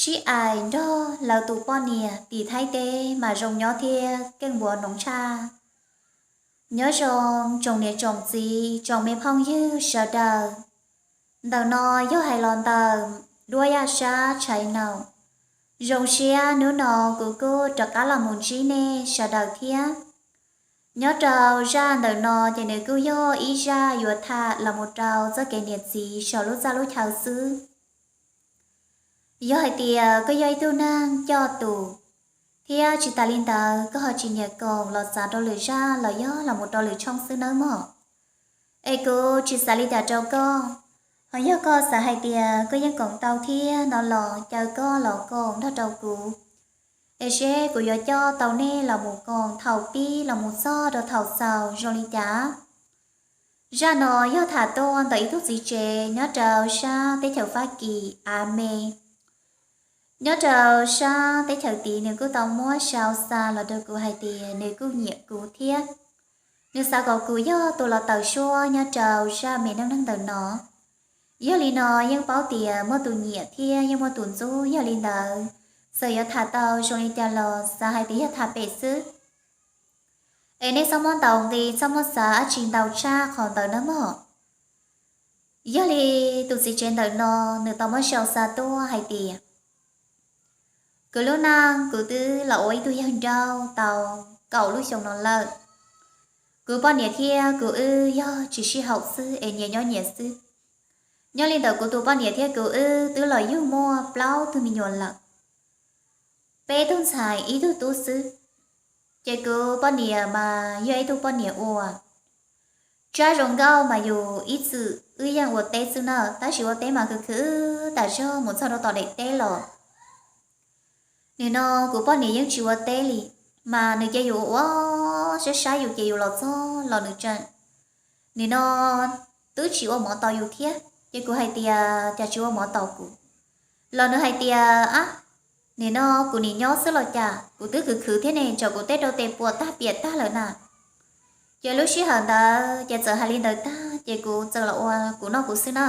Sib aim nrog lawv tus poj niam tim Thaib teb mas zoo nyob thiab keej npuav noov tshaj. Nyob zoo tsoom niam tsoom txiv tsoom me phooj ywg sawv daws. Ntawm no yog hais los ntawm Duab Yaj Sab Tshais Naum. Zoo siab hnub no kuv kuj rov qab los mus ntsib nej sawv daws thiab. Nyob rau zaj ntawm no ces nws kuj yog ib zaj yuav tham los mus rau txoj kev niam txiv saum lub txaj lub chaw xwb. Yog hais tias koj yog ib tug neeg coj tus, thiab tsis tas li ntawd koj ho tsis nyiam koom los txav rau lwm zaj los yog los mus rau lwm tshooj xwb nawb mog. Es kuv tsis xav li cas rau koj, ho yog koj xav hais tias koj yeej koom tau thiab no los caw koj los koom nrog rau kuv, es seb kuv yuav coj tau nej los mus koom thaum pib los mus txog rau thaum xaus zoo li cas. Zaj no yog tham tuaj ntawm ib tug txiv tsev nyob rau sab teb chaws Fab Kis av me. Nyob rau sab teb chaws tid nws kuj tau muab sau xa los rau kuv hais tias nws kuj nyiam kuv thiab nws xav kom kuv yog tus los tawm suab nyob rau zaj me neej neeg ntawm no. Yog li no yeej paub tias muaj tus nyiam thiab yeej muaj tus ntxub, yog li ntawd txawm yuav tham tau zoo li cas los xav hais tias yog tham pem xwb. Es nej txhob muab ntaus nqi, txhob muab xav dab tsi ntau tshaj qhov ntawd nawb mog. Yog li tus txiv tsev ntawm no nws tau muab sau xa tuaj hais tias kuv lub neej kuv twb los ua ib tug yawg nraug tau kaum lub xyoo no lawm. Kuv poj niam thiab kuv wb yog tsis sib haum xwb es nyias nyob nyias xwb. Nyob li ntawm kuv tus poj niam thiab kuv wb twb los yug muaj plaub tug me nyuam lawm, peb tug ntxhais ib tug tub xwb. Ces kuv poj niam mas yog ib tug poj niam uas tsab zoo nkauj mas yus ib txwm wb yeej ua teb xwb na, tab sis ua teb mas khwv khwv tas zog mus txog rau tom daim teb los. Nim no kuv poj niam yeej tsis ua teb li, mas nws cia yus ua, sab sab yus ces yus los txog los nws tseem, nim no twb tsis ua mov tos yus thiab. Ces kuv hais tias cas tsis ua mov tos kuv, los nws hais tias ab, nim no kuv nim nyob xwb los cas, kuv twb khwv khwv thiab ne, tsam kuv teb rau tes puas tag piam tag lawm na. Ces lub sij hawm ntawd ces txawm hais li ntawd tag ces kuv txawm los ua kuv noj kuv xwb na.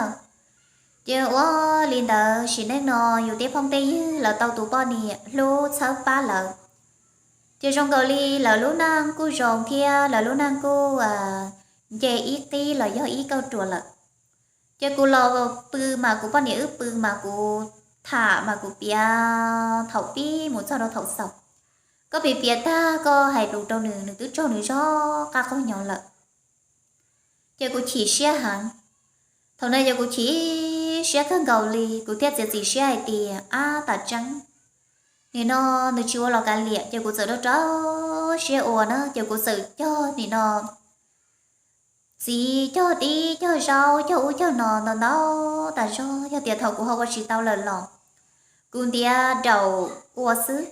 Ces ua li ntawd sim neej no yus tej phooj tej ywg lawv tau tus poj niam hlub txhawb pab lawv, ces zoo nkaus li lawv lub neej kuj zoo thiab lawv lub neej kuj nce ib qib los yog ib kauj ruam lawm. Ces kuv los pw mas kuv poj niam wb pw mas kuv tham mas kuv piav thaum pib mus txog rau thaum xaus. Koj piav piav tag koj hais lus rau nws, nws twb raug nws zog qab qaug nyo lawm. Ces kuv chim siab heev. Thaum no yog kuv chim siab kawg nkaus li, kuv thiaj txiav txim siab hais tias ab, tam tseeb nim no nws tsis ua los kav liam, ces kuv txawm rau rau siab ua na, ces kuv txawm cog nim no txiv cog dib cog zaub cog ub cog no ntau ntau tas zog, yog tias thaum kuv ho ua tsis tau lawm los kuv ntiav daum ua xwb.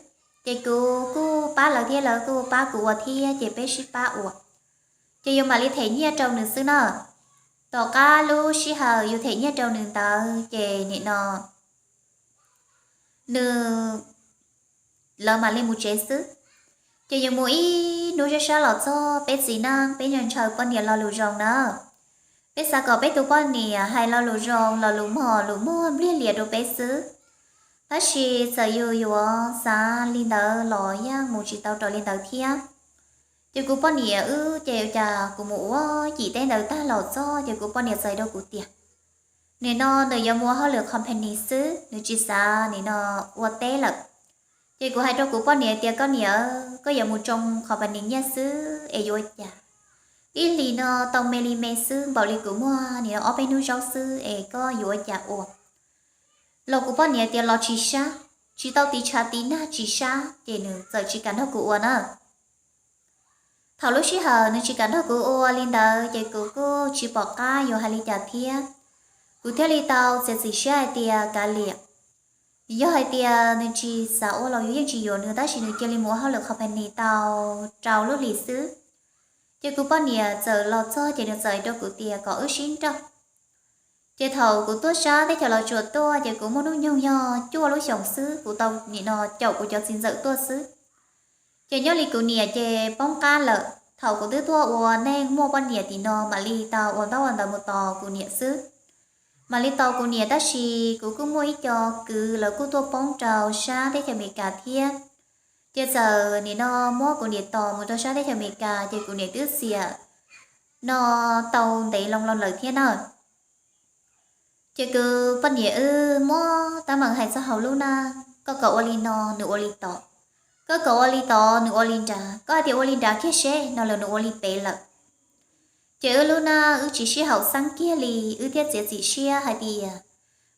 Ces kuv kuj pab lawv thiab lawv kuj pab kuv ua thiab, ces peb sib pab ua. Ces yus mam li them nyiaj rau nws xwb na. Tom qab lub sij hawm yus them nyiaj rau nws ntawd ces nim no nws, lawv mam li mus tsev xwb. Ces yus mus ib hnub sab sab los txog, peb txiv neej peb ntshaw poj niam lo lus zoo na. Peb xav kom peb tus poj niam hais lo lus zoo, lo lus mog lus muag npliag lias rau peb xwb. Tab sis txawm yus yuav xav li ntawd los yeej mus tsis tau raws li ntawd thiab. Ces kuv poj niam wb ces cas kuv mus ua yim teb ntawd tag los txog ces kuv poj niam txawm hais rau kuv tias nim no nws yuav mus ua hauj lwm company xwb, nws tsis xav nim no ua teb lawm. Ces kuv hais rau kuv poj niam tias koj niam, koj yuav mus tsoo company nyiaj xwb es yuav ua cas? Ib hlis no tau me li me xwb, npaum li kuv muag nim no ob peb hnub zaub xwb es koj yuav ua cas ua? Los kuv poj niam tias los tsis sab, tsis tau tiv tshav tiv nag tsis sab, ces nws txawm tsis kam nrog kuv ua na. Thaum lub sij hawm nws tsis kam nrog kuv ua li ntawd ces kuv kuj tsis pom qab yuav hais li cas thiab. Kuv thiaj li tau txiav txim siab hais tias kav liam, yog hais tias nws tsis xav ua los yus yeej tsis yuav nws, tab sis nws cia li mus ua hauj lwm company tau rau lub hlis xwb. Ces kuv poj niam txawm los txog ces nws txawm hais rau kuv tias kom wb sib nrauj. Ces thaum kuv tuaj sab teb chaws Los Tsuas tuaj ces kuv muaj hnub nyoog yog cuaj lub xyoos xwb, kuv tau nim no caum kuv cov txiv ntxawm tuaj xwb. Ces nyob li kuv niam ces poob qab lawm, thaum kuv twb tuaj ua neej muaj poj niam tim no mam li tau ua ntaub ua ntawv mus tos kuv niam xwb. mam li tos kuv niam, tab sis kuv kuj muaj ib co kwv lawv kuj tuaj poob rau sab teb chaws Amelikas thiab. Ces txawm nim no muab kuv niam tos mus rau sab teb chaws Amelikas ces kuv niam twb xiam no tau ntev loo los lawm thiab na. Ces kuv poj niam wb muab teeb meem hais txog hauv lub neej, koj kom ua li no nws ua li tod, koj kom ua li tod nws ua li nrad, koj hais tias ua li nrad kiag seb no los nws ua li pem lawm. Ces wb lub neej wb tsis sib haum xeeb kiag li, wb thiaj txiav txim siab hais tias,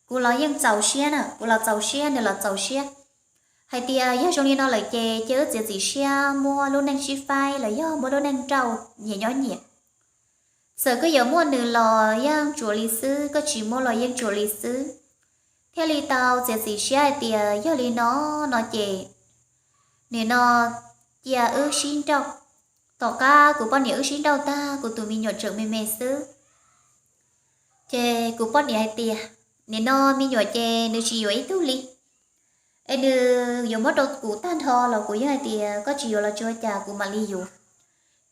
kuv los yeej txaus siab na, kuv los txaus siab, nws los txaus siab, hais tias yog zoo li no lawm ces cia wb txiav txim siab muab lub neej sib faib los yog muab lub neej nrauj nyias nyob nyias. Txawm koj yuav muaj nws los yeej tsuas li xwb, koj tsis muaj los yeej tsuas li xwb. Thiaj li tau txiav txim siab hais tias yog li no, no ces nim no cia wb sib nrauj. Tom qab kuv poj niam wb sib nrauj tag, kuv tus me nyuam tseem me me xwb. Ces kuv poj niam hais tias, nim no me nyuam ces nws tsis yuav ib tug li, es nws yuav muab rau kuv tag nrho los kuv yeej hais tias koj tsis yuav los tsis ua cas, kuv mam li yuav.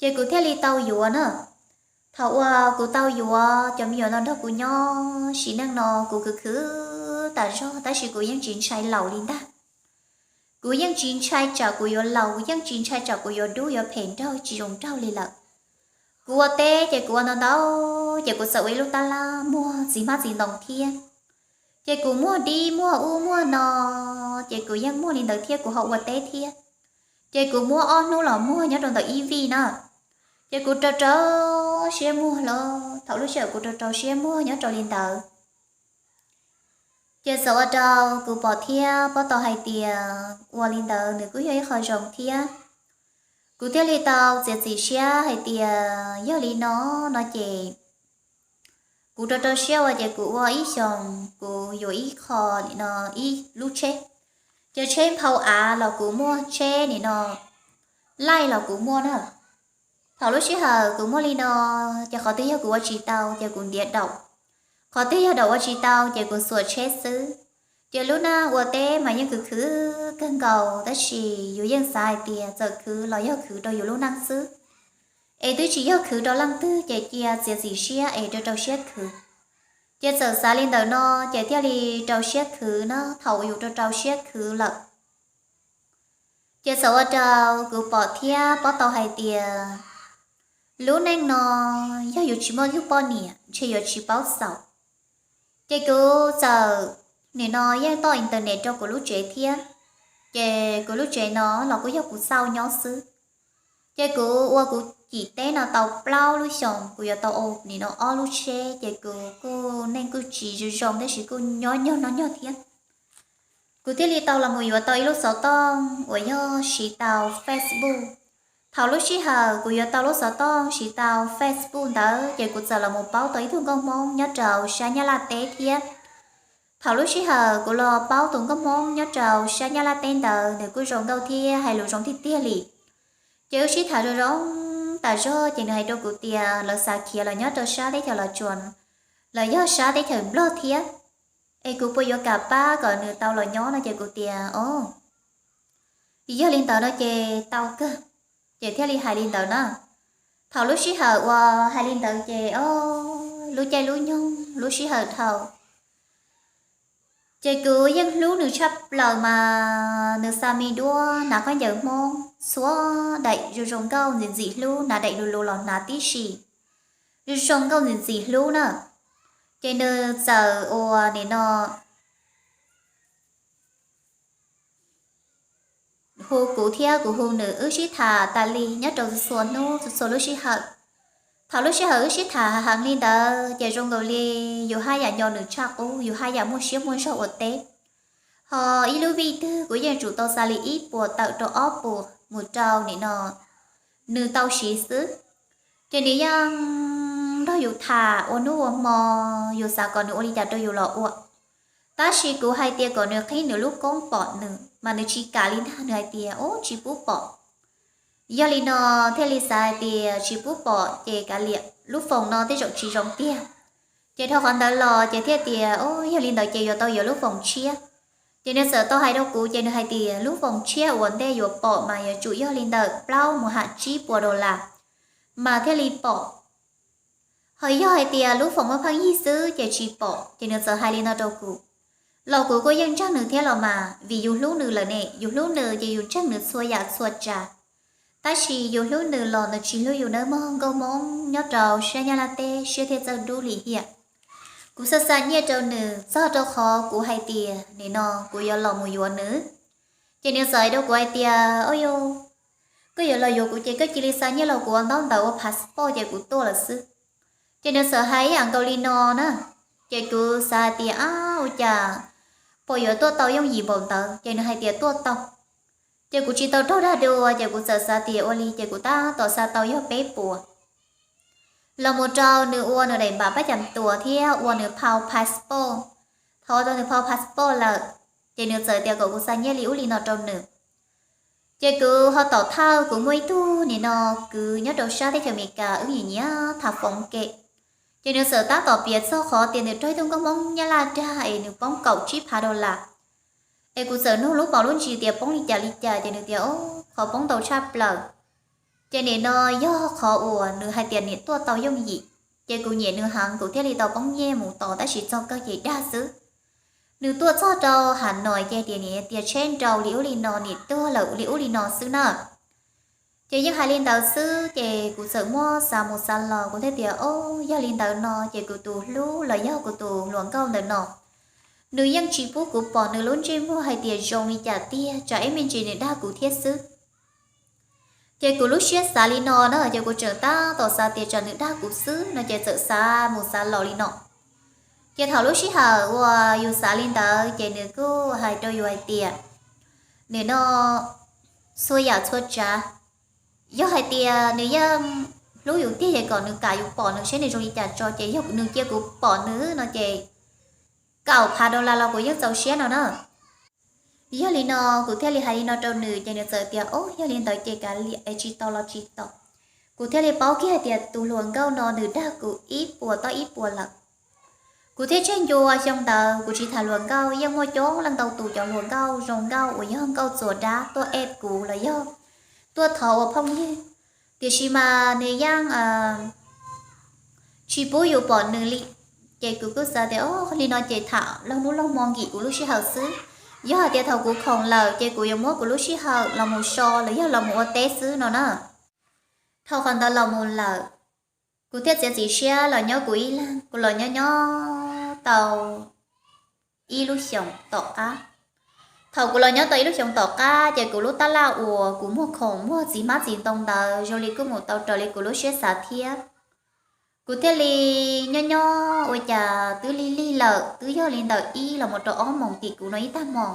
Ces kuv thiaj li tau yuav na. Thaum uas kuv tau yuav cov me nyuam no nrog kuv nyob sim neej no kuv khwv khwv tas zog, tab sis kuv yeej tsis ntshai laus li ntag. Kuv yeej tsis ntshai tsam kuv yuav laus, kuv yeej tsis ntshai tsam kuv yuav dub yuav phem nraug tsis zoo nraug li lawm. Kuv ua teb ces kuv ua ntau ntau, ces kuv txawm ua ib lub tab laj muag txiv hmab txiv ntoo thiab. Ces kuv muag dib muag ub muag no, ces kuv yeej muag li ntawd thiab kuv ho ua teb thiab. Ces kuv muab ob hnub los muag nyob rau ntawm ib vij na. Ces kuv rau rau siab muag los thaum lub sij hawm kuv rau rau siab muag nyob rau li ntawd, ces txawm ua rau kuv pom thiab paub tau hais tias ua li ntawd nws kuj yog ib qho zoo thiab. Kuv thiaj li tau txiav txim siab hais tias yog li no, no ces kuv rau rau siab ua ces kuv ua ib xyoos kuv yuav ib qho nim no ib lub tsheb. Ces tsheb nphau av los kuv muaj, tsheb nim no laij los kuv muaj na. Thaum lub sij hawm kuv muaj li no, ces qhov twg yog kuv ua tsis tau ces kuv ntiav daum, qhov twg yog daum ua tsis tau ces kuv xuas tsheb xwb. Ces lub neej ua teb mas yeej khwv khwv kawg nkaus, tab sis yus yeej xav hais tias txawm khwv los yog khwv rau yus lub neej xwb, es twb tsis yog khwv rau leej twg, ces cia txiav txim siab es rau rau siab khwv. Ces txawm xav li ntawm no, ces thiaj li rau siab khwv na. Thaum yus rau rau siab khwv lawm, ces txawm ua rau kuv pom thiab paub tau hais tias lub neej no yog yus tsis muaj ib tug poj niam ntshe yuav tsis paub xaus. Ces kuv txawm nim no yeej toj internet rau kuv lub tsev thiab, ces kuv lub tsev no los kuj yog kuv xauj nyob xwb. Ces kuv ua kuv cim teb no tau plaub lub xyoos, kuv yuav tau ua nim no ob lub tsheb, ces kuv kuj neej kuj tsis zoo zoo tab sis kuj nyob nyog noj nyog thiab. Kuv thiaj li tau los mus yuav tau ib lub xov tooj uas yog siv tau Facebook. Thaum lub sij hawm kuv yuav tau lub xov tooj siv tau Facebook ntawd, ces kuv txawm los mus paub tau ib tug nkauj Hmoob nyob rau sab Nyab Laj teb thiab. Thaum lub sij hawm kuv los paub tus nkauj Hmoob nyob rau sab Nyab Laj teb ntawd, nws kuj zoo nkauj thiab hais lus zoo tiag tiag li. Ces wb sib tham zoo zoo tas zog, ces nws hais rau kuv tias lawv xav khiav los nyob rau sab teb chaws Los Tsuas, los yog sab teb chaws Nplog thiab, es kuv puas yuav kam pab kom nws tau los nyob no, ces kuv tias, o, yog li ntawd no ces tau kawg, ces thiaj li hais li ntawd na. Thaum lub sij hawm uas hais li ntawd ces, o, lub caij lub nyoog lub sij hawm dhau, ces kuv yeej hlub nws tshaj plaws mas nws xa me duab hnav khaub ncaws Hmoob txhua daim zoo zoo nkauj ntxim ntxim hlub, hnav daim lus lus los hnav tib si, zoo zoo nkauj ntxim ntxim hlub na. Ces nws txawm ua nim no hu kuv thiab kuv hu nws, wb sib tham tas li nyob rau txhua hnub txhua lub sij hawm. Thaum lub sij hawm wb sib tham heev li ntawd ces zoo nkaus li yus haj yam nco nws tshaj qub, yus haj yam muaj siab muaj zog ua teb. Ho ib lub vij twg kuv yeej tsum tau xa li ib puas tawm rau ob puas mus rau nim no nws tau siv xwb. Ces nws yeej nrog yus tham ua hnub ua hmo, yus xav kom nws ua li cas rau yus los ua. Tab sis kuv hais tias kom nws qhib nws lub koob pom nws mas nws tsis kam li ntag, nws hais tias, u, tsis pub pom. Yog li no thiaj li xav hais tias tsis pub pom ces kav liam, lub foos no tej zaum tsis zoo tiag. Ces dhau qhov ntawd los ces thiaj tias, o, yog li ntawd ces yuav tau yuav lub foos tshiab. Ces nws txawm tau hais rau kuv, ces nws hais tias lub foos tshiab uas ntej yuav pom mas yuav tsum yog li ntawm plaub mus ham tsib puas dollar mas thiaj li pom. Ho yog hais tias lub foom muaj pheej yig xwb ces tsis pom. Ces nws txawm hais li no rau kuv, los kuv kuj yeej ntseeg nws thiab los mas, vim yus hlub nws lawm ne, yus hlub nws ces yus ntseeg nws txhua yam txhua tsav. Tab sis yus hlub nws los nws tsis hlub yus nawb mog nkauj Hmoob nyob rau sab Nyab Laj teb siab thiaj txawj dub li hiam. Kuv xa xa nyiaj rau nws txog rau qhov kuv hais tias nim no kuv yuav los mus yuav nws. Ces nws txawm hais rau kuv hais tias, o yo, koj yuav los yuav kuv ces koj cia li xa nyiaj los kuv ua ntaub ntawv ua passport ces kuv tuaj lawm xwb. Ces nws txawm hais ib yam nkaus li no na. Ces kuv xav hais tias, ab, ua cas pom yuav tuaj tau yooj yim npaum ntawd, ces nws hais tias tuaj tau. Ces kuv tsis tau raug dag dua ces kuv txawm xav tias ua li ces kuv tab tom xa tau yog peb puas los mus rau nws ua nws daim npam pab cas tuas thiab ua nws phau passport. Thaum ua tau nws phau passport lawm, ces nws txawm tias kom kuv xa nyiaj li ub li no rau nws. Ces kuv ho tom thawj kuv muaj ib tug nim no kwv nyob rau sab teb chaws Amelikas wb nyiam nyiam tham foom ke. Ces nws txawm tab tom piav txog qhov tias nws raug ib tug nkauj Hmoob Nyab Laj dag es nws poob kaum tsib phav dollar. Es kuv txawm nug lub paus lub ntsis tias poob li cas li cas ces nws tias, o, qhov poob ntau tshaj plaws ces nim no yog qhov uas nws hais tias nim tuaj tau yooj yim. Ces kuv nyiam nws heev kuv thiaj li tau poob nyiaj mus tos tab sis txog kawg ces dag xwb. Nws tuaj txog rau Hav Nois ces tias nim tias tsheb nrau li ub li no nim tuag lawm li ub li no xwb na. Ces yeej hais li ntawd xwb ces kuv txawm muab xav mus xav los kuv thiaj tias, o, yog li ntawd no ces kuv tus hlub los yog kuv tus hluas nkauj ntawm no, nws yeej tsis pub kuv pom nws lub ntsej muag hais tias zoo li cas tiag, tsam ib me ntsis nws dag kuv thiab xwb. Ces kuv lub siab xav li no na ces kuv tseem tab tom xav tias tsam nws dag kuv xwb no ces txawm xav mus xav los li no. Ces thaum lub sij hawm uas yus xav li ntawd ces nws kuj hais rau yus hais tias, nim no txhua yam txhua tsav, yog hais tias nws yeej hlub yus tiag ces kom nws kam yus pom nws seb nws zoo li cas tso ces yog nws cia kuv pom nws no ces kaum phav dollar los kuv yeej txaus siab no na. Yog li no kuv thiaj li hais li no rau nws ces nws txawm tias, o, yog li ntawd ces kav liam es tsis tau los tsis tau. Kuv thiaj li paub kiag hais tias tus hluas nkauj no nws dag kuv ib puas tau ib puas lawm. Kuv thiaj tseg ncua xyoo ntawd kuv tsis tham hluas nkauj, yeej muaj coob leej ntau tus cov hluas nkauj zoo nkauj uas yog nkauj txuas dab tuaj ej kuv los yog tuaj thov ua phooj ywg, tiam sis mas nws yeej tsis pub yus pom nws li. Ces kuv kuj xav tias, o, li no ces tham laug hnub laug hmo nkim kuv lub sij hawm xwb. Yog hais tias thaum kuv khoom lawm ces kuv yuav muab kuv lub sij hawm los mus so los yog los mus ua teb xwb no na. Thaum qhov ntawd los mus lawm, kuv thiaj txiav txim siab los nyob kuv ib leeg, kuv los nyob nyob tau ib lub xyoos tom qab. Thaum kuv los nyob tau ib lub xyoos tom qab ces kuv lub tab laj uas kuv muag khoom muag txiv hmab txiv ntoo ntawd zoo li kuj mus tau raws li kuv lub siab xav thiab. Kuv thiaj li nyob nyob ua cas twb lig lig lawm, twb yog li ntawm ib los mus rau ob moos tim kuv no ib tag hmo,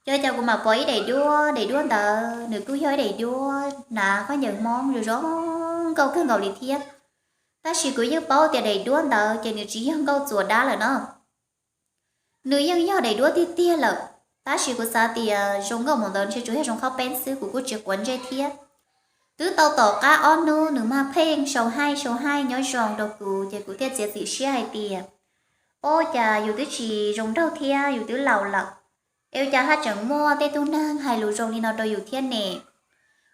cas cas kuv mam pom ib daim duab, daim duab ntawd nws kuj yog ib daim duab hnav khaub ncaws Hmoob zoo zoo nkauj kawg nkaus li thiab. Tab sis kuv yeej paub tias daim duab ntawd ces nws tsis yog nkauj txuas dab lawm no. Nws yeej yog daim duab tiag tiag lawm, tab sis kuv xav tias zoo nkauj mus ntawd ntshe tsuas yog zoo qhaub peeb xwb, kuv kuj tsis quav ntsej thiab. Twb tau tom qab ob hnub nws mag pheej sau haij sau haij nyob zoo rau kuv, ces kuv thiaj txiav txim siab hais tias, ob, cas yus twb tsis zoo nraug thiab yus twb laus lawm, es ua cas haj tseem muaj tej tug neeg hais lus zoo li no rau yus thiab ne?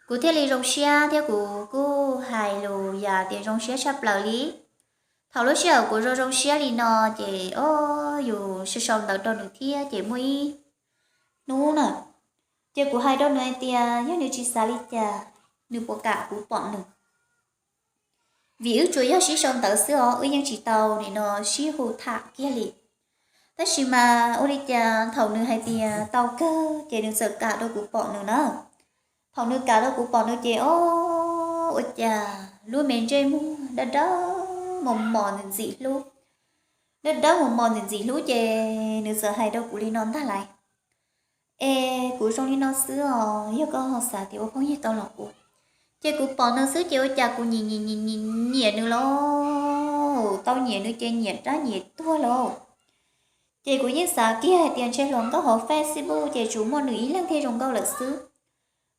Kuv thiaj li zoo siab thiab kuv kuj hais lus yam tias zoo siab tshaj plaws li. Thaum lub sij hawm kuv zoo zoo siab li no, ces ob, yus sau sau ntawv rau nws thiab ces muaj ib hnub na, ces kuv hais rau nws hais tias yog nws tsis xav li cas, nws puas kam kuv pom nws. Vim wb tsuas yog sib sau ntawv xwb os, wb yeej tsis tau nim no sib hu tham kiag li. Tab sis mas ua li cas thaum nws hais tias tau kawg ces nws txawm kam rau kuv pom nws na. Thaum nws kam rau kuv pom nws ces ob, ua cas lub me ntsej muag dawb dawb mos mos ntxim ntxim hlub. Dawb dawb mos mos ntxim ntxim hlub ces nws txawm hais rau kuv li no ntag lais, es kuv zoo li no xwb os, yog koj ho xav tias ua phooj ywg tau los ua. Ces kuv pom nws xwb ces ua cas kuv nyiam nyiam nyiam nyiam nws lauj, tau nyiam nws ces nyiam rab nyiam tuag lauj. Ces kuv yeej xav kiag hais tias ntshe hluas nkauj hauv Facebook ces tsuas muaj nws ib leeg thiaj zoo nkauj lawm xwb.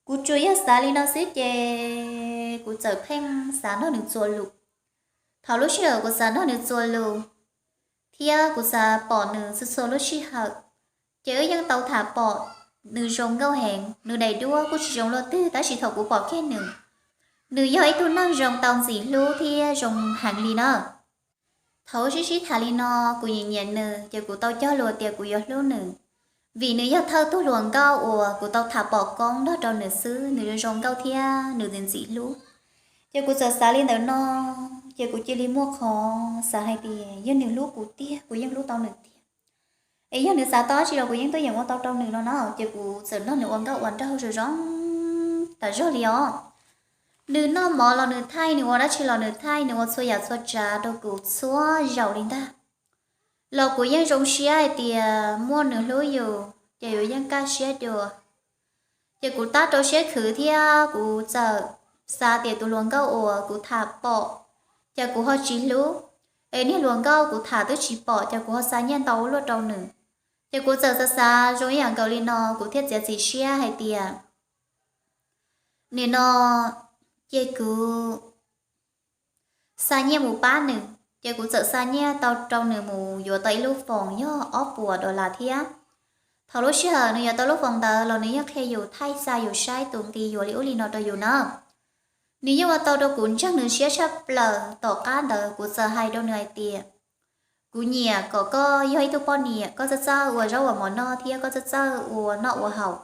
Kuv tsuas yog xav li no xwb ces kuv txawm pheej xav nrog nws txuas lus. Thaum lub sij hawm kuv xav nrog nws txuas lus thiab kuv xav pom nws txhua txhua lub sij hawm, ces wb yeej tau tham pom nws zoo nkauj heev, nws daim duab kuj tsis zoo luaj twg tab sis thaum kuv pom kiag nws, nws yog ib tug neeg zoo tau ntxim hlub thiab zoo heev li na. Thaum sib sib tham li no, kuv nyiam nyiam nws ces kuv tau cog lus tias kuv yuav hlub nws, vim nws yog thawj tug hluas nkauj uas kuv tau tham pom koob nrog rau nws xwb, nws zoo zoo nkauj thiab nws ntxim ntxim hlub. Ces kuv txawm xav li ntawm no, ces kuv cia li muaj qhov xav hais tias yog nws hlub kuv tiag kuv yeej hlub tau nws tiag, es yog nws xav tau dab tsi los kuv yeej tuaj yeem ua tau rau nws no na. Ces kuv txawm nrog nws ua nkauj ua nraug zoo zoo tas zog li os. Nws noj mov los nws thaij, nws ua dab tsi los nws thaij, nws ua txhua yam txhua tsav rau kuv txhua zaus li ntag. Los kuv yeej zoo siab hais tias muaj nws hlub yus ces yus yeej kaj siab dua. Ces kuv tab rau siab khwv thiab kuv txawm xav tias tus hluas nkauj uas kuv tham pom ces kuv ho tsis hlub, es niag hluas nkauj kuv tham twb tsis pom ces kuv ho xa nyiaj ntau ua luaj rau nws. Ces kuv txawm xav xav zoo ib yam nkaus li no, kuv thiaj txiav txim siab hais tias nim no ces kuv xa nyiaj mus pab nws. Ces kuv txawm xa nyiaj tau rau nws mus yuav tau ib lub foos yog ob puas dollar thiab. Thaum lub sij hawm nws yuav tau lub foos ntawd los nws yeej qhia yus thaij xa yus saib tus nqi yuav li ub li no rau yus na. Nws yeej ua tau rau kuv ntseeg nws siab tshaj plaws. Tom qab ntawd kuv txawm hais rau nws hais tias kuv nyiam kom koj yog ib tug poj niam, koj txawj txawj ua zaub ua mov noj thiab koj txawj txawj ua noj ua haus.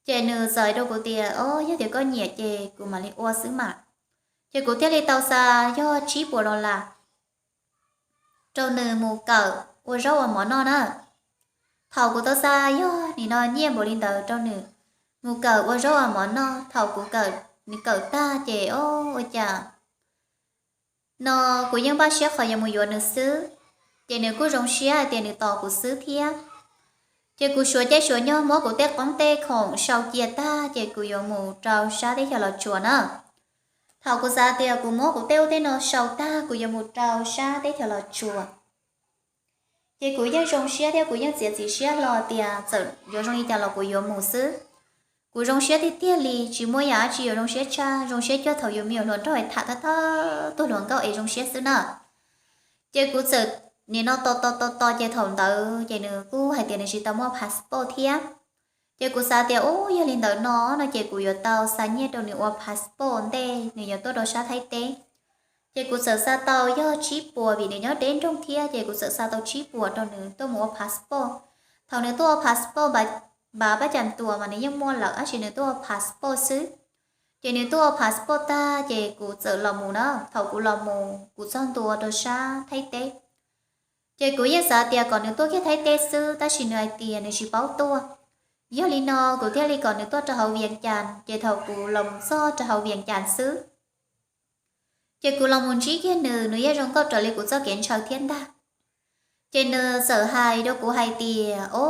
Ces nws txawm hais rau kuv tias, o, yog tias koj nyiam ces kuv mam li ua xwb mas. Ces kuv thiaj li tau xa yog tsib puas dollar rau nws mus kawm ua zaub ua mov noj na. Thaum kuv tau xa yog nim no nyiaj npaum li ntawd rau nws mus kawm ua zaub ua mov noj, thaum kuv kawm, nws kawm tag ces o, ua cas no kuv yeej npaj siab qhov yuav mus yuav nws xwb. Ces nws kuj zoo siab hais tias nws tos kuv xwb thiab. Ces kuv suav caij suav nyoog muab kuv tej qoob tej khoom sau cia tag ces kuv yuav mus rau sab teb chaws Los Tsuas na. Thaum kuv xav tias kuv muab kuv tej ub tej no sau tag kuv yuav mus rau sab teb chaws Los Tsuas, ces kuv yeej zoo siab thiab kuv yeej txiav txim siab hlo tias txawm yuav zoo li cas los kuv yuav mus xwb. Kuv zoo siab tiag tiag li, tsis muaj yam dab tsi yuav zoo siab tshaj, zoo siab cuag thaum yus me nyuam hluas nraug tham thawj thawj tug hluas nkauj es zoo siab xwb na. Ces kuv txawm nim no tos tos tos tos ces thaum ntawd ces nws kuj hais tias nws tsis tau muaj passport thiab. Ces kuv xav tias, u, yog li ntawd no no ces kuv yuav tau xa nyiaj rau nws ua passport ntej nws yuav tuaj rau sab Thaib teb. Ces kuv txawm xa tau yog tsib puas vim nws nyob deb nroog thiab, ces kuv txawm xa tau tsib puas rau nws tuaj mus ua passport. Thaum nws tuaj ua passport, npav pab cas tuas mas nws yeej muaj lawm, tab sis nws tuaj ua passport xwb. Ces nws tuaj ua passport tag ces kuv txawm los mus na. Thaum kuv los mus kuv txog ntua rau sab Thaib teb, ces kuv yeej xav tias kom nws tuaj kiag Thaib teb xwb, tab sis nws hais tias nws tsis paub tuaj. Yog li no kuv thiaj li kom nws tuaj rau hauv Vias Cas. Ces thaum kuv los mus txog rau hauv Vias Cas xwb, ces kuv los mus ntsib kiag nws, nws yeej zoo nkauj raws li kuv txoj kev ntshaw thiab ntag. Ces nws txawm hais rau kuv hais tias, o,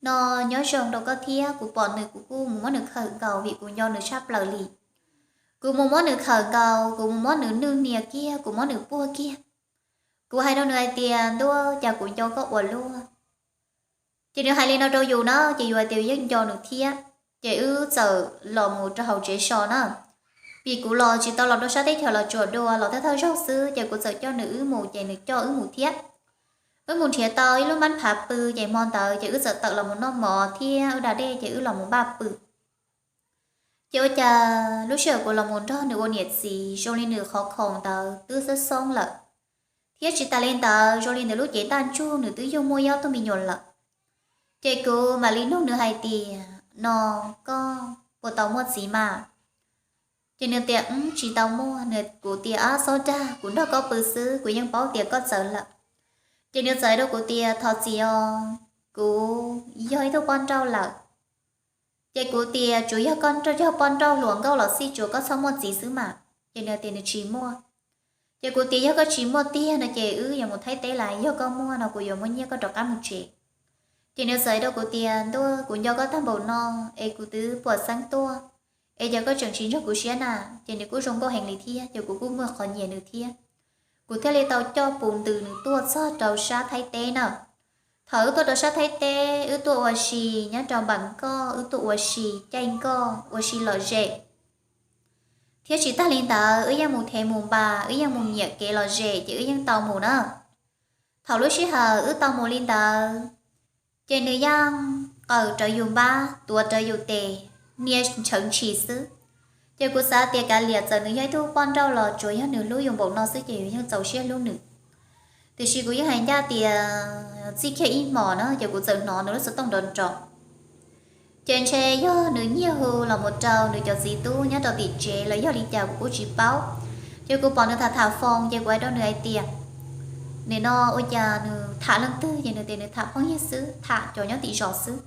no nyob zoo rau koj thiab. Kuv pom nws kuv kuj mus muab nws khawm nkaus vim kuv nco nws tshaj plaws li. Kuv mus muab nws khawm nkaus, kuv mus muab nws nwj nias kiag, kuv muab nws puag kiag. Kuv hais rau nws hais tias, ntuj, cas kuv nco koj ua luaj. Ces nws hais li no rau yus na, ces yus hais tias yeej nco nws thiab. Ces wb txawm los mus rau hauv tsev so na. Vim kuv los tsis tau los rau sab teb chaws Los Tsuas dua, los thawj thawj zaug xwb, ces kuv txawm coj nws wb mus, ces nws coj wb mus thiab. Wb mus nrhiav tau ib lub mab phav pw, ces hmo ntawd ces wb txawm tawm los mus noj mov thiab wb da dej ces wb los mus npaj pw. Ces ua cas lub sij hawm kuv los mus nrog nws ua niam txiv zoo li nws qhov khoom ntawd twb xoob xoob lawm, thiab tsis tas li ntawd zoo li nws lub cev ntaj ntsug nws twb yug muaj ib ob tug me nyuam lawm. Ces kuv mam li nug nws hais tias, no koj puas tau muaj txiv mas? Ces nws tias, tsis tau muaj. Nws, kuv tias, ab, txhob dag, kuv nrog koj pw xwb kuv yeej paub tias koj txawv lawm. Ces nws txawm hais rau kuv tias, thov txim os, kuv yog ib tug poj nrauj lawm. Ces kuv tias, tsuas yog koj yog poj nrauj hluas nkauj los xij, tsuas koj txhob muaj txiv xwb mas. Ces nws tias nws tsis muaj. Ces kuv tias, yog koj tsis muaj tiag no ces wb yuav mus Thaib teb lawm, yog koj muaj no kuv yuav muab nyiaj koj rov qab mus tsev. Ces nws txawm hais rau kuv tias, ntuj, kuv nco koj tag npaum no es kuv twb puas xeeb tuaj, es cas koj tseem tsis nrog kuv siab na? Ces nws kuj zoo nkauj heev li thiab, ces kuv kuj muaj qhov nyiam nws thiab. Kuv thiaj li tau coj pus ntws nws tuaj txog rau sab Thaib teb na. Thaum wb tuaj rau sab Thaib teb, wb tuaj ua si nyob rau npam nkoj, wb tuaj ua si caij nkoj, ua si lom zem. Thiab tsis tas li ntawd, wb yeej mus thev mus npas, wb yeej mus nyiam kev lom zem, ces wb yeej tau mus na. Thaum lub sij hawm wb tau mus li ntawd, ces nws yeej qawm rawv yus npab, tuav rawv yus tes, nias ntshawv ntshis xwb. Ces kuv xav tias kav liam, txawm nws yog ib tug poj nrauj los tsuas yog nws hlub yus npaum no xwb ces yus yeej txaus siab hlub nws. Tiam sis kuv yeej hais ncaj tias txij kiag ib hmos na ces kuv txawm hnov nws lub xov tooj nrov nrov. Ces ntshe yog nws nyiag hu los mus rau nws cov txiv tub nyob rau tim tsev los yog li cas kuv kuj tsis paub. Ces kuv pom nws tham tham foos ces kuv hais rau nws hais tias, nim no ua cas nws tham leej twg, ces nws tias nws tham phooj ywg xwb, tham cov nyob tim zos xwb.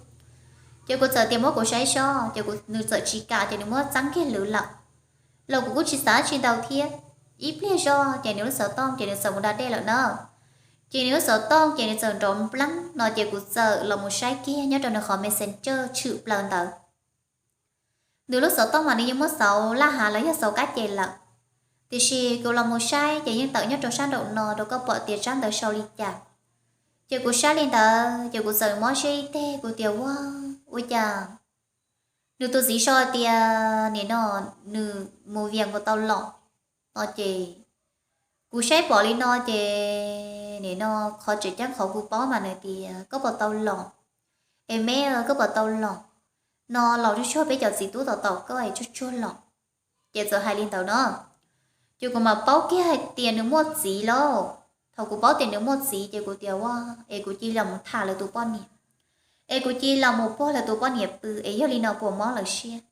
Ces kuv txawm tias muab kuv saib seb, ces nws txawm tsis kam ces nws muab txeeb kiag lwm lawm. Los kuv kuj tsis xav tsi ntau thiab. Ib pliag zog ces nws lub xov tooj ces nws txawm mus da dej lawm na. Ces nws lub xov tooj ces nws txawm nrov npleeb no ces kuv txawm los mus saib kiag nyob rau nws qhov Messenger tshwm plaws ntawd. Nws lub xov tooj mas nws yeej muab xauv laj hav los yog xauv kab ces lawm. Tiam sis kuv los mus saib ces yeej tawm nyob rau sab nraum no rau koj pom tias tsab ntawv sau li cas. Ces kuv saib li ntawd ces kuv txawm mob siab ib teg, kuv tias ua, ua cas nws tus txiv sau tias nim no nws mus Vias kuv tau los no ces kuv saib pom li no ces nim no qhov tseem ceeb qhov kuv paub mas nws tias koj puas tau los, es me koj puas tau los, no los tsuag tsuag peb cov txiv tub tos tos koj es tsuag tsuag los. Ces txawm hais li ntawd no, ces kuv mam paub kiag hais tias nws muaj txiv lauj. Thaum kuv paub tias nws muaj txiv ces kuv tias ua, es kuv cia li los mus tham lawv tus poj niam, es kuv cia li los mus puag lawv tus poj niam pw es yog li no puas mob lawv siab.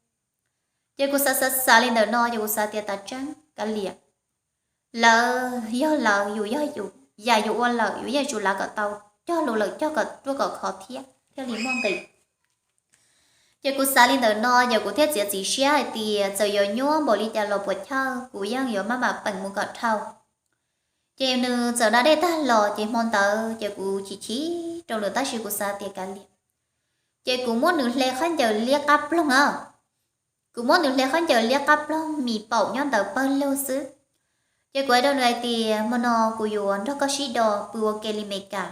Ces kuv xav xav xav li ntawm no ces kuv xav tias tas tseeb kav liam, lawv yog lawv, yus yog yus, yam yus ua lawm yus yeej tsum lav kom tau cog lus lawm cog kom ruaj kom khov thiab thiaj li muaj nqis. Ces kuv xav li ntawm no ces kuv thiaj txiav txim siab hais tias txawm yuav nyuaj npaum li cas los puas chawj kuv yeej yuav maj mam peem mus kom dhau. Ces nws txawm da dej tag los ces hmo ntawd ces kuv chim chim rau nws tab sis kuv xav tias kav liam. Ces kuv muab nws hle khaub ncaws liab qab ploog a, kuv muab nws hle khaub ncaws liab qab ploog mis paum nyob ntawd pawg lug xwb. Ces kuv hais rau nws hais tias hmo no kuv yuav nrog koj sib do pw ua ke li Meskas,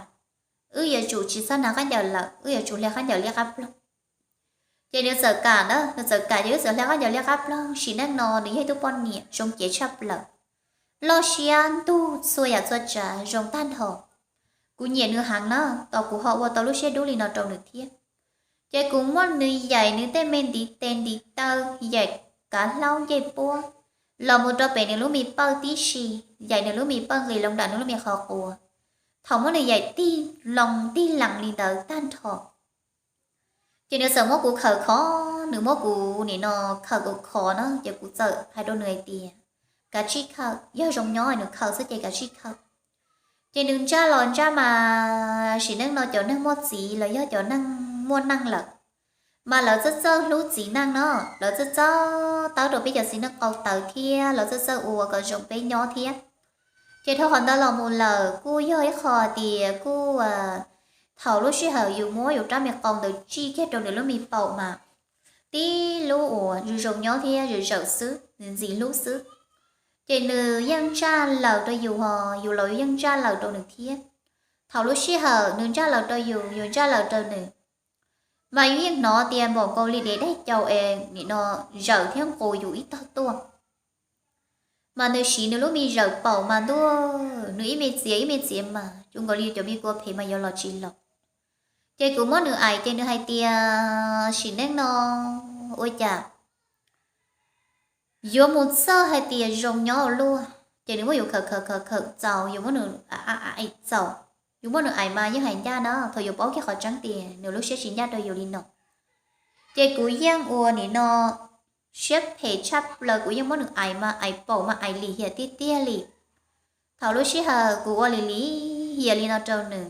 wb yuav tsum tsis txhob hnav khaub ncaws lawm, wb yuav tsum hle khaub ncaws liab qab ploog. Ces nws txawm kam na, nws txawm kam ces wb txawm hle khaub ncaws liab qab ploog. Sim neej no nws yog ib tug poj niam zoo cev tshaj plaws, loj siab ntug txhua yam txhua tsav zoo tag nrho. Kuv nyiam nws heev na, tos kuv ho ua tau lub siab dub li no rau nws thiab. Ces kuv muab nws yaim nws tej me ntiv tes ntiv taw, yaim kav hlaub ncej puab, los mus rau pem nws lub me pawj tib si, yaim nws lub me pawj nqis loo nram nws lub me qhov quav. Thaum muab nws yaim tig loo tig lees li ntawd tag nrho, ces nws txawm muab kuv khawm khov, nws muab kuv nim no khawm khov khov na, ces kuv txawm hais rau nws hais tias kav tsij khawm, yog zoo nyob nws khawm xwb ces kav tsij khawm. Ces nws ntsaj los ntsaj mas sim neej no cov neeg muaj txiv los yog cov neeg muaj neej lawm, mas lawv txawj txawj hlub txiv neej no, lawv txawj txawj tawb rau peb cov txiv neej qau tawv thiab lawv txawj txawj ua kom zoo peb nyob thiab. Ces dhau qhov ntawd los mus lawm kuj yog ib qho tias kuj thaum lub sij hawm yus muab yus rab me qau ntawd tsij kiag rau nws lub me paum mas tib lub uas zoo zoo nyob thiab zawm zawm xwb, nws ntxim hlub xwb. Ces nws yeej ntsaj laws rau yus ho yus los yeej ntsaj laws rau nws thiab. Thaum lub sij hawm nws ntsaj laws rau yus, yus ntsaj laws rau nws, mas yus yeej hnov tias npaum nkaus li dev daig caus es nim no zawm thiab nqus yus ib tog tuaj. Mas nws siv nws lub me zawm paum mas ntuj, nws ib me txiav ib me txiav mas zoo nkaus li cov me kua phem mas yuav los tsis los. Ces kuv muab nws aim ces nws hais tias sim neej no ua cas yuav mus txawj hais tias zoo nyob ua luaj. Ces nws muab yus khawm khawm khawm khawm txaus, yus muab nws aim txaus, yus muab nws aim mas yeej hais ncaj na, thaum yus paub kiag qhov tseeb tias nws lub siab tsis ncaj rau yus li no. Ces kuv yeej ua nim no siab phem tshaj plaws, kuv yeej muab nws aim mas aim paum mas aim lim hiam tiag tiag li. Thaum lub sij hawm kuv ua lim lim hiam li no rau nws,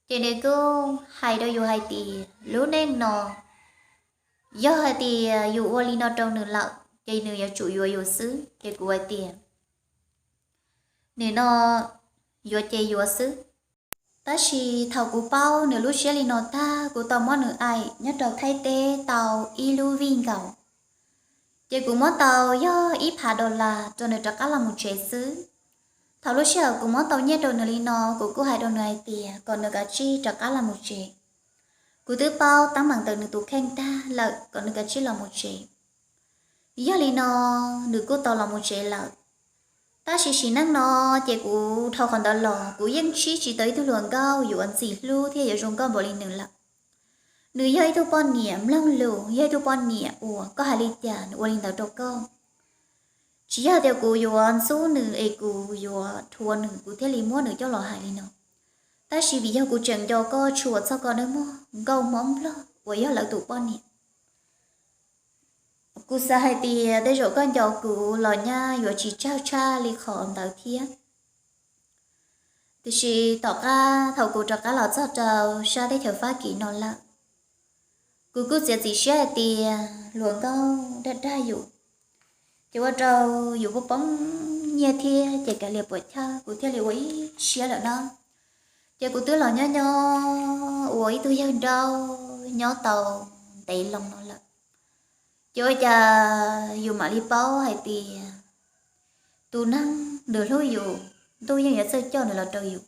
ces nws kuj hais rau yus hais tias lub neej no yog hais tias yus ua li no rau nws lawm ces nws yuav tsum yuav yus xwb. Ces kuv hais tias nim no yuav ces yuav xwb. Tab sis thaum kuv paub nws lub siab li no tag, kuv tau muab nws aim nyob rau Thaib teb tau ib lub vij nkaus. Ces kuv muab tau yog ib phav dollar rau nws rov qab los mus tsev xwb. Thaum lub sij hawm kuv muab tau nyiaj rau nws li no, kuv kuj hais rau nws hais tias kom nws kav tsij rov qab los mus tsev. Kuv twb paub teeb meem ntawm nws tus kheej tag lawm, kom nws kav tsij los mus tsev. Yog li no nws kuj tau los mus tsev lawm. Tab sis sim neej no ces kuv dhau qhov ntawd los kuv yeej ntsib tsis tau ib tug hluas nkauj yuav ntxim hlub thiab yuav zoo nkauj npaum li nws lawm. Nws yog ib tug poj niam mloog lus, yog ib tug poj niam uas koj hais li cas nws ua li ntawd rau koj. Tsis yog tias kuv yuav ntxub nws es kuv yuav rhuav nws kuv thiaj li muab nws coj los hais li no, tab sis vim yog kuv tseem nco koj tshua txog koj nawb mog, nkauj Hmoob Nplog uas yog lawv tus poj niam. Kuv xav hais tias tej zaum koj nco kuv los nyaj yuav tsis tsawg tshaj li qhov ntawd thiab. Tiam sis tom qab thaum kuv rov qab los txog rau sab teb chaws Fab Kis no lawm, kuv kuj txiav txim siab hais tias hluas nkauj dag dag yus, ces ua rau yus poob poob nyiaj thiab ces kav liam puas chawj, kuv thiaj li ua ib siab lawm na. Ces kuv twb los nyob nyob ua ib tug yawg nraug nyob tau ntev loo no lawm, ces ua cas yus mam li paub hais tias tus neeg nws hlub yus, ntuj yeej yuav txawj coj nws los rau yus,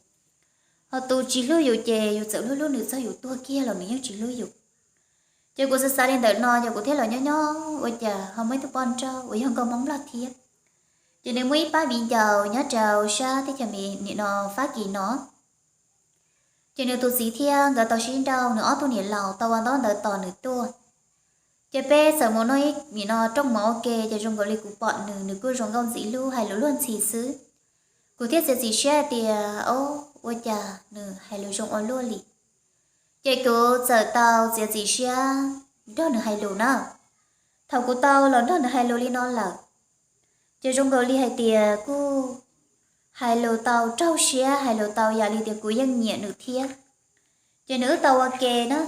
ho tus tsis hlub yus ces yus txawm hlub hlub nws txog yus tuag kiag los nws yeej tsis hlub yus. Ces kuv xav xav li ntawm no ces kuv thiaj los nyob nyob ua cas ho muaj ib tug poj nrauj uas yog nkauj Hmoob Nplog thiab, ces nws muaj ib pab viv ncaus nyob rau sab teb chaws nim no Fab Kis no. Ces nws tus txiv thiab nkawd tau sib nrauj, nws ob tug niam laus tau ua ntaub ntawv tos nws tuaj. Ces peb txawm mus noj ib nim no rooj mov ua ke, ces zoo nkaus li kuv pom nws, nws kuj zoo nkauj ntxim hlub hais lus luag ntxhi xwb. Kuv thiaj txiav txim siab hais tias, o, ua cas nws hais lus zoo ua luaj li. Ces kuv txawm tau txiav txim siab nrog nws hais lus na. Thaum kuv tau los nrog nws hais lus li no lawm, ces zoo nkaus li hais tias kuj hais lus tau raug siab, hais lus tau yam li tias kuv yeej nyiam nws thiab. Ces nws wb tau ua ke na,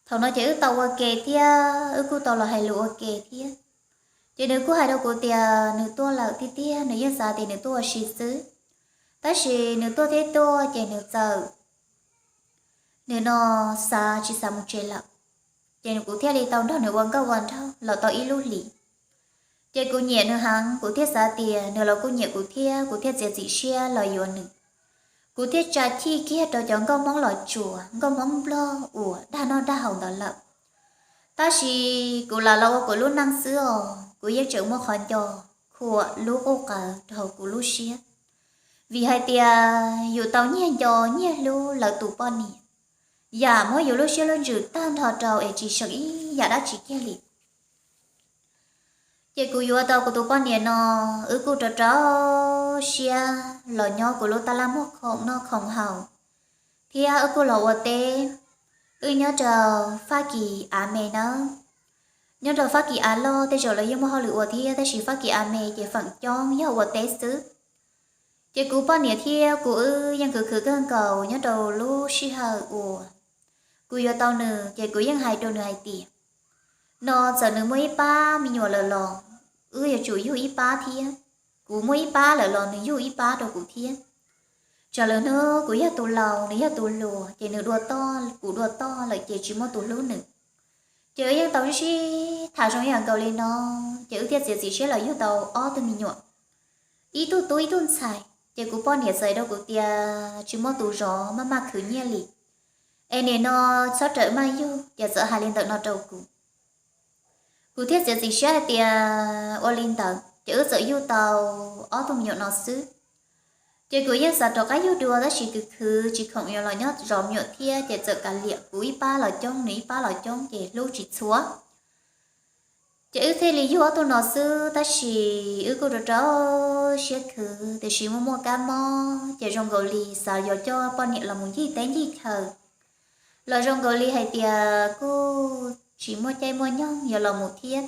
thaum no ces wb tau ua ke thiab wb kuj tau los hais lus ua ke thiab. Ces nws kuj hais rau kuv tias nws tuaj lawm tiag tiag, nws yeej xav tias nws tuaj ua si xwb, tab sis nws tuaj thiab tuaj ces nws txawm nim no xav tsis xav mus tsev lawm. Ces kuv thiaj li tau nrog nws ua nkauj ua nraug los tau ib lub hlis. Ces kuv nyiam nws heev, kuv thiaj xav tias nws los kuj nyiam kuv thiab, kuv thiaj txiav txim siab los yuav nws. Kuv thiaj tsa chij kiag rau cov nkauj Hmoob los tsuas, nkauj Hmoob Nplog uas dag noj dag haus ntawd lawm. Tab sis kuv lam los ua kuv lub neej xwb os, kuv yeej tseem muaj qhov nco khuam lub qub qawv rau hauv kuv lub siab. Vim hais tias yus tau nyiag nco nyiag hlub lawv tus poj niam, yam muab yus lub siab lub ntsws tag nrho rau es tsis seem ib yam dab tsi kiag li. Ces kuv yuav tau kuv tus poj niam no, wb kuj rau rau siab los nyob kuv lub tab laj muag khoom noj khoom haus, thiab wb kuj los ua teb. Wb nyob rau Fab Kis av me nawb. Nyob rau Fab Kis av loj tej zaum lawv yeej muaj hauj lwm ua thiab, tab sis Fab Kis av me ces feem coob yog ua teb xwb. Ces kuv poj niam thiab kuv wb yeej khwv khwv kawg nkaus nyob rau lub sij hawm uas kuv yuav tau nws, ces kuv yeej hais rau nws hais tias, no txawm nws muaj ib pab me nyuam lawm los wb yuav tsum yug ib pab thiab. Kuv muaj ib pab lawm los nws yug ib pab rau kuv thiab. Tsam lwm hnub kuv yog tus laus nws yog tus hluas ces nws dua toj kuv dua toj lawm ces tsis muaj tus hlub nws. Ces wb yeej tau sib sib tham zoo ib yam nkaus li no, ces wb thiaj txiav txim siab los yug tau ob tug me nyuam, ib tug tub ib tug ntxhais. Ces kuv poj niam txawm hais rau kuv tias tsis muaj tus zov maj maj khwv nyiaj li, es nim no txhob rawm maj yug, ces txawm hais li ntawm no rau kuv. Kuv thiaj txiav txim siab hais tias ua li ntawd, ces wb txawm yug tau ob tug me nyuam no xwb. Ces kuv yeej xav rov qab yug dua tab sis kuv khwv tsis khoom yuav los nyob zov me nyuam thiab, ces txawm kav liam kuv ib pab los coob nws ib pab los coob ces hlub tsis txhua. Ces wb thiaj li yug ob tug no xwb, tab sis wb kuj rau rau siab khwv, tiam sis muaj muaj kab mob ces zoo nkaus li xav yuav coj poj niam los mus ncig teb ncig chaw los zoo nkaus li hais tias kuj tsis muaj caij muaj nyoog yuav los mus thiab,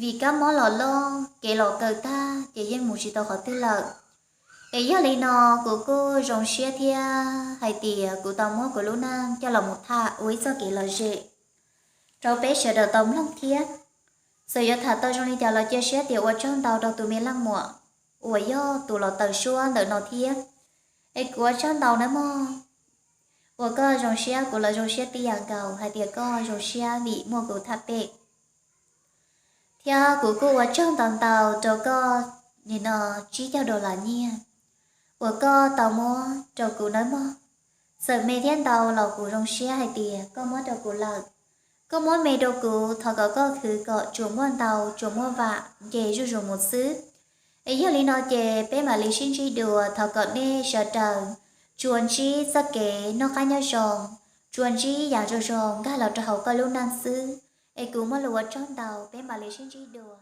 vim kab mob los loj kev los kaw tag ces yeej mus tsis tau qhov twg lawm. Es yog li no kuv kuj zoo siab thiab hais tias kuv tau muab kuv lub neej coj los mus tham ua ib txoj kev lom zem rau peb sawv daws tau mloog thiab. Txawm yuav tham tau zoo li cas los cia siab tias ua tsaug ntau rau tus me leej muam uas yog tus los taws suab ntawm no thiab. Es kuv ua tsaug ntau nawb mog, uas koj zoo siab kuv los zoo siab tib yam nkaus hais tias koj zoo siab vim muaj kuv tham pem. Thiab kuv kuj ua tsaug ntau ntau rau koj nim no tsib caug dollar nyiaj uas koj tau muab rau kuv nawb mog. Txawm me thiab ntau los kuv zoo siab hais tias koj muab rau kuv lawm. Koj muab me rau kuv, thov kom koj khwv kom tsuas muaj ntau tsuas muaj vam nce zuj zus mus xwb. Es yog li no ces peb mam li sib ntsib dua, thov kom nej sawv daws tsuas ntsib txoj kev noj qab nyob zoo, tsuas ntsib yam zoo zoo nkag los rau hauv koj lub neej xwb. Es kuv muaj lus ua tsaug ntau, peb mam li sib ntsib dua.